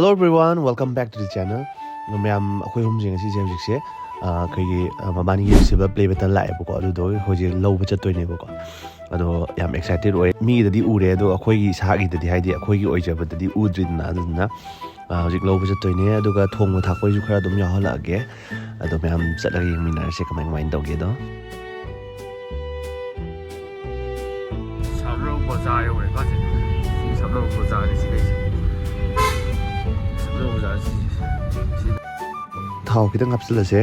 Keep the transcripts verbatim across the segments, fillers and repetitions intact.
Hello everyone, welcome back to the channel. ꯃꯌꯥꯝ, ꯑꯩꯈꯣꯏ ꯑꯍꯨꯝꯁꯦ ꯉꯁꯤꯁꯦ ꯍꯧꯖꯤꯛꯁꯦ, ꯑ, ꯑꯩꯈꯣꯏꯒꯤ, ꯑ, ꯃꯕꯥꯅꯤꯒꯤ silver play button ꯂꯥꯛꯑꯦꯕꯀꯣ, ꯑꯗꯨꯗꯣ ꯑꯩꯈꯣꯏꯁꯦ ꯂꯧꯕ ꯆꯠꯇꯣꯏꯅꯦꯕꯀꯣ꯫ ꯑꯗꯣ ꯌꯥꯝ excited ꯑꯣꯏ꯫ ꯃꯤꯒꯤꯗꯗꯤ ꯎꯔꯦ, ꯑꯗꯣ ꯑꯩꯈꯣꯏꯒꯤ ꯏꯁꯥꯒꯤꯗꯗꯤ, ꯍꯥꯏꯗꯤ ꯑꯩꯈꯣꯏꯒꯤ ꯑꯣꯏꯖꯕꯗꯗꯤ ꯎꯗ꯭ꯔꯤꯗꯅ, ꯑꯗꯨꯗꯨꯅ, ꯑ, ꯍꯧꯖꯤꯛ ꯂꯧꯕ ꯆꯠꯇꯣꯏꯅꯦ꯫ ꯑꯗꯨꯒ ꯊꯣꯡꯕ ꯊꯥꯛꯄꯒꯤꯁꯨ ꯈꯔ ꯑꯗꯨꯝ ꯌꯥꯎꯍꯜꯂꯛꯑꯒꯦ꯫ ꯑꯗꯣ ꯃꯌꯥꯝ ꯆꯠꯂꯒ ꯌꯦꯡꯃꯤꯟꯅꯔꯁꯦ ꯀꯃꯥꯏ ꯀꯃꯥꯏꯅ ꯇꯧꯒꯦꯗꯣ꯫ ꯁꯝꯔꯧ ꯕꯖꯥꯔ ꯌꯧꯔꯦ ꯀꯣ ꯁꯦ꯫ ꯁꯤ ꯁꯝꯔꯧ ꯕꯖꯥꯔꯅꯤ ꯁꯤ ꯂꯩꯁꯦ꯫ ꯁꯝꯔꯧ ꯕꯖꯥꯔ ꯁꯤ, ꯁꯤ꯫ ꯊꯥꯎ ꯈꯤꯇꯪ ꯍꯥꯞꯆꯤꯜꯂꯁꯦ꯫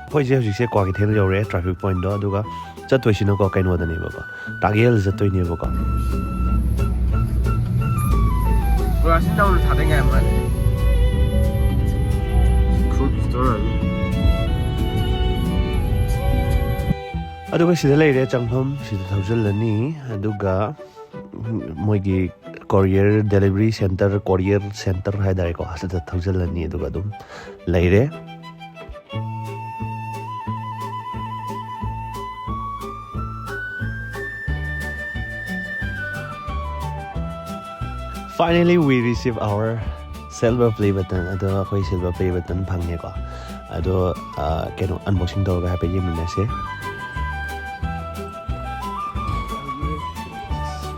ꯑꯩꯈꯣꯏꯁꯦ ꯍꯧꯖꯤꯛꯁꯦ ꯀ꯭ꯋꯥꯀꯩꯊꯦꯜ ꯌꯧꯔꯦ, traffic pointꯗꯣ, ꯑꯗꯨꯒ ꯆꯠꯇꯣꯏꯁꯤꯅꯀꯣ ꯀꯩꯅꯣꯗꯅꯦꯕꯀꯣ, ꯇꯥꯛꯌꯦꯜ ꯆꯠꯇꯣꯏꯅꯦꯕꯀꯣ꯫ ꯀ꯭ꯂꯥꯁꯁꯤ ꯅꯧꯅ ꯊꯥꯗ ꯉꯥꯏ ꯃꯥꯜꯂꯦ꯫ Fruit store ꯍꯥꯏꯕ꯫ ꯑꯗꯨꯒ ꯁꯤꯗ ꯂꯩꯔꯦ ꯆꯪꯐꯝ, ꯁꯤꯗ ꯊꯧꯖꯤꯜꯂꯅꯤ꯫ ꯑꯗꯨꯒ ꯃꯣꯏꯒꯤ courier delivery center, courier center ꯍꯥꯏꯇꯥꯔꯦꯀꯣ, ꯑꯁꯤꯗ ꯊꯧꯖꯤꯜꯂꯅꯤ ꯑꯗꯨꯒ ꯑꯗꯨꯝ ꯂꯩꯔꯦ꯫ Finally, we receive our silver play button. ꯑꯗꯣ ꯑꯩꯈꯣꯏ silver play button ꯐꯪꯉꯦꯀꯣ꯫ ꯑꯗꯣ, ꯑ, ꯀꯩꯅꯣ, unboxing ꯇꯧꯔꯒ ꯍꯥꯏꯐꯦꯠ ꯌꯦꯡꯃꯤꯟꯅꯁꯦ꯫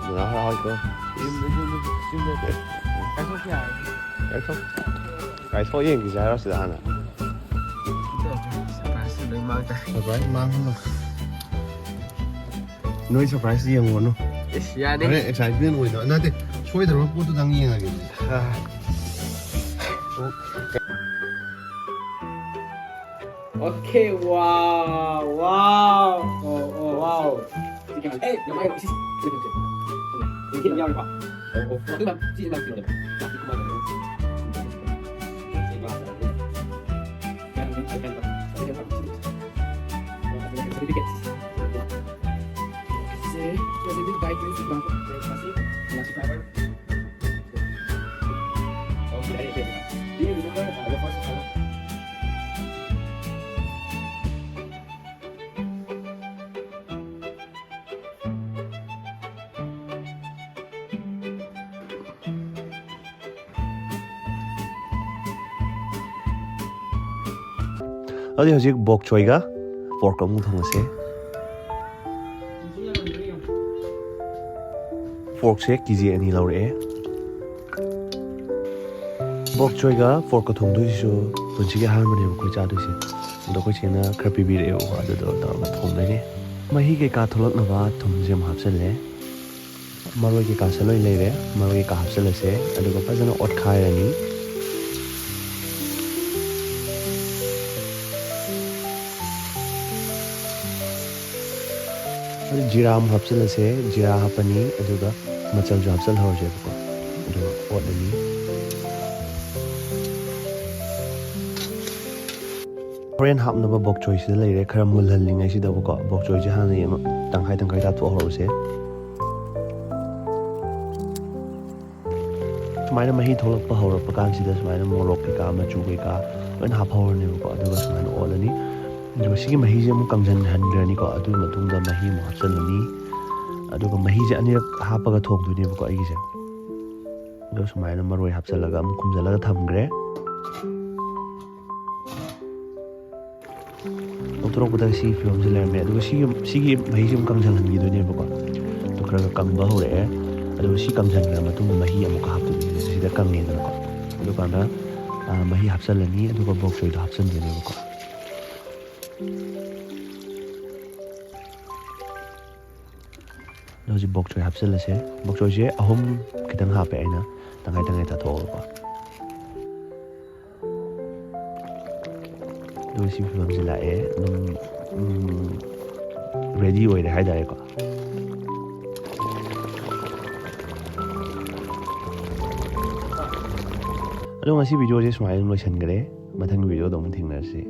ꯍꯔꯥꯎ ꯍꯔꯥꯎ ꯍꯥꯏꯀꯣ꯫ ꯀꯥꯏꯊꯣꯛ꯫ ꯀꯥꯏꯊꯣꯛ ꯌꯦꯡꯈꯤꯁꯦ ꯍꯥꯏꯔꯣ ꯁꯤꯗ ꯍꯥꯟꯅ? Surprise ꯂꯣꯏ ꯃꯥꯡ ꯇꯥꯔꯦ꯫ Surprise ꯃꯥꯡꯍꯜꯂꯣ꯫ ꯅꯣꯏ surprise ꯌꯦꯡꯉꯨꯔꯅꯨ꯫ ꯏꯁ, ꯌꯥꯅꯤ꯫ ꯍꯣꯔꯦꯟ excitement ꯑꯣꯏꯗꯕ ꯅꯠꯇꯦ, ꯁꯣꯏꯗ꯭ꯔꯕ ꯄꯣꯠꯇꯨꯗꯪ ꯌꯦꯡꯉꯒꯦ꯫ ꯑꯥ꯫ Okay, wow, wow. Oh, oh, wow. Hey, ꯌꯥꯝ ꯍꯥꯏꯔꯣ, ꯏꯁ, ꯏꯁ, ꯏꯁ, ꯏꯁ꯫ ꯌꯦꯡꯒꯦ, ꯌꯥꯎꯔꯦꯀꯣ? ꯑꯣ, ꯑꯣ, ꯑꯗꯨꯒ ꯁꯤꯁꯤꯅ ꯀꯩꯅꯣꯅꯦꯕ꯫ Plastic ꯀꯨꯝꯕ ꯍꯥꯏꯇꯥꯔꯦ꯫ Certificate꯫ Say, presented by Prince Bangkok, Plastic Fiber꯫ ꯑꯗꯨꯗꯤ ꯍꯧꯖꯤꯛ bok choiꯒ pork ꯑꯃꯨꯛ ꯊꯣꯡꯉꯁꯦ꯫ Porkꯁꯦ ꯀꯦ ꯖꯤ ꯑꯅꯤ ꯂꯧꯔꯛꯑꯦ꯫ Bok choiꯒ porkꯀ ꯊꯣꯡꯗꯣꯏꯁꯤꯁꯨ ꯄꯨꯟꯁꯤꯒꯤ ꯑꯍꯥꯟꯕꯅꯦꯕ ꯑꯩꯈꯣꯏ ꯆꯥꯗꯣꯏꯁꯦ꯫ ꯑꯗꯣ ꯑꯩꯈꯣꯏ ꯆꯦꯅ ꯈꯔ ꯄꯤꯕꯤꯔꯛꯑꯦꯕꯀꯣ, ꯑꯗꯨꯗꯣ ꯇꯧꯔꯒ ꯊꯣꯡꯗꯣꯏꯅꯦ꯫ ꯃꯍꯤ ꯀꯩꯀꯥ ꯊꯣꯛꯂꯛꯅꯕ ꯊꯨꯝꯁꯦ ꯑꯃꯨꯛ ꯍꯥꯞꯆꯤꯜꯂꯦ꯫ ꯃꯔꯣꯏ ꯀꯩꯀꯥꯁꯦ ꯂꯣꯏ ꯂꯩꯔꯦ꯫ ꯃꯔꯣꯏ ꯀꯩꯀꯥ ꯍꯥꯞꯆꯤꯜꯂꯁꯦ, ꯑꯗꯨꯒ ꯐꯖꯅ ꯑꯣꯠꯈꯥꯏꯔꯅꯤ꯫ ꯑꯗꯨ ꯖꯤꯔꯥ ꯑꯃꯨꯛ ꯍꯥꯞꯆꯤꯜꯂꯁꯦ꯫ ꯖꯤꯔꯥ ꯍꯥꯞꯄꯅꯤ, ꯑꯗꯨꯒ ꯃꯆꯜꯁꯨ ꯍꯥꯞꯆꯤꯜꯍꯧꯔꯁꯦꯕꯀꯣ, ꯑꯗꯨꯒ ꯑꯣꯠꯂꯅꯤ꯫ ꯍꯣꯔꯦꯟ ꯍꯥꯞꯅꯕ bok choiꯁꯤꯗ ꯂꯩꯔꯦ꯫ ꯈꯔ ꯃꯨꯜꯍꯜꯂꯤꯉꯩꯁꯤꯗꯕꯀꯣ, bok choiꯁꯦ ꯍꯥꯟꯅ ꯌꯦꯡꯉꯣ, ꯇꯪꯈꯥꯏ ꯇꯪꯈꯥꯏ ꯇꯥꯊꯣꯛꯍꯧꯔꯁꯦ꯫ ꯁꯨꯃꯥꯏꯅ ꯃꯍꯤ ꯊꯣꯛꯂꯛꯄ ꯍꯧꯔꯛꯄ ꯀꯥꯟꯁꯤꯗ ꯁꯨꯃꯥꯏꯅ ꯃꯣꯔꯣꯛ ꯀꯩꯀꯥ, ꯃꯆꯨ ꯀꯩꯀꯥ ꯂꯣꯏꯅ ꯍꯥꯞꯍꯧꯔꯅꯦꯕꯀꯣ꯫ ꯑꯗꯨꯒ ꯁꯨꯃꯥꯏꯅ ꯑꯣꯠꯂꯅꯤ꯫ ꯑꯗꯨꯒ ꯁꯤꯒꯤ ꯃꯍꯤꯁꯦ ꯑꯃꯨꯛ ꯀꯪꯁꯤꯟꯍꯟꯈ꯭ꯔꯅꯤꯀꯣ꯫ ꯑꯗꯨꯒꯤ ꯃꯇꯨꯡꯗ ꯃꯍꯤ ꯑꯃꯨꯛ ꯍꯥꯞꯆꯤꯜꯂꯅꯤ꯫ ꯑꯗꯨꯒ ꯃꯍꯤꯁꯦ ꯑꯅꯤꯔꯛ ꯍꯥꯞꯄꯒ ꯊꯣꯡꯗꯣꯏꯅꯦꯕꯀꯣ ꯑꯩꯒꯤꯁꯦ꯫ ꯑꯗꯣ ꯁꯨꯃꯥꯏꯅ ꯃꯔꯣꯏ ꯍꯥꯞꯆꯤꯜꯂꯒ ꯑꯃꯨꯛ ꯈꯨꯝꯖꯤꯜꯂꯒ ꯊꯝꯈ꯭ꯔꯦ꯫ ꯂꯧꯊꯣꯔꯛꯄꯗ ꯁꯤꯒꯤ ꯐꯤꯕꯝꯁꯤ ꯂꯩꯔꯝꯃꯦ꯫ ꯑꯗꯨꯒ ꯁꯤꯒꯤ, ꯁꯤꯒꯤ ꯃꯍꯤꯁꯤ ꯑꯃꯨꯛ ꯀꯪꯁꯤꯜꯍꯟꯈꯤꯗꯣꯏꯅꯦꯕꯀꯣ꯫ ꯑꯗꯨ ꯈꯔ ꯈꯔ ꯀꯪꯕ ꯍꯧꯔꯛꯑꯦ꯫ ꯑꯗꯨꯒ ꯁꯤ ꯀꯪꯁꯤꯟꯈ꯭ꯔ ꯃꯇꯨꯡꯗ ꯃꯍꯤ ꯑꯃꯨꯛꯀ ꯍꯥꯞꯇꯣꯏꯅꯦ꯫ ꯁꯤꯗ ꯀꯪꯉꯦꯗꯅꯀꯣ꯫ ꯑꯗꯨꯀꯥꯟꯗ, ꯑ, ꯃꯍꯤ ꯍꯥꯞꯆꯤꯜꯂꯅꯤ, ꯑꯗꯨꯒ bok choiꯗꯣ ꯍꯥꯞꯆꯤꯟꯗꯣꯏꯅꯦꯕꯀꯣ꯫ ꯑꯗꯣ ꯍꯧꯖꯤꯛ bok choi ꯍꯥꯞꯆꯤꯜꯂꯁꯦ꯫ Bok choiꯁꯦ ꯑꯍꯨꯝ ꯈꯤꯇꯪ ꯍꯥꯞꯄꯦ ꯑꯩꯅ, ꯇꯪꯈꯥꯏ ꯇꯪꯈꯥꯏ ꯇꯥꯊꯣꯛꯑꯒꯀꯣ꯫ ꯑꯗꯨꯒ ꯁꯤ ꯐꯤꯕꯝꯁꯤ ꯂꯥꯛꯑꯦ꯫ ꯑꯗꯨꯝ, ꯎꯝ, ready ꯑꯣꯏꯔꯦ ꯍꯥꯏꯇꯥꯔꯦꯀꯣ꯫ ꯑꯗꯣ ꯉꯁꯤ videoꯁꯦ ꯁꯨꯃꯥꯏꯅ ꯑꯗꯨꯝ ꯂꯣꯏꯁꯤꯟꯈ꯭ꯔꯦ꯫ ꯃꯊꯪꯒꯤ videoꯗ ꯑꯃꯨꯛ ꯊꯦꯡꯅꯔꯁꯤ꯫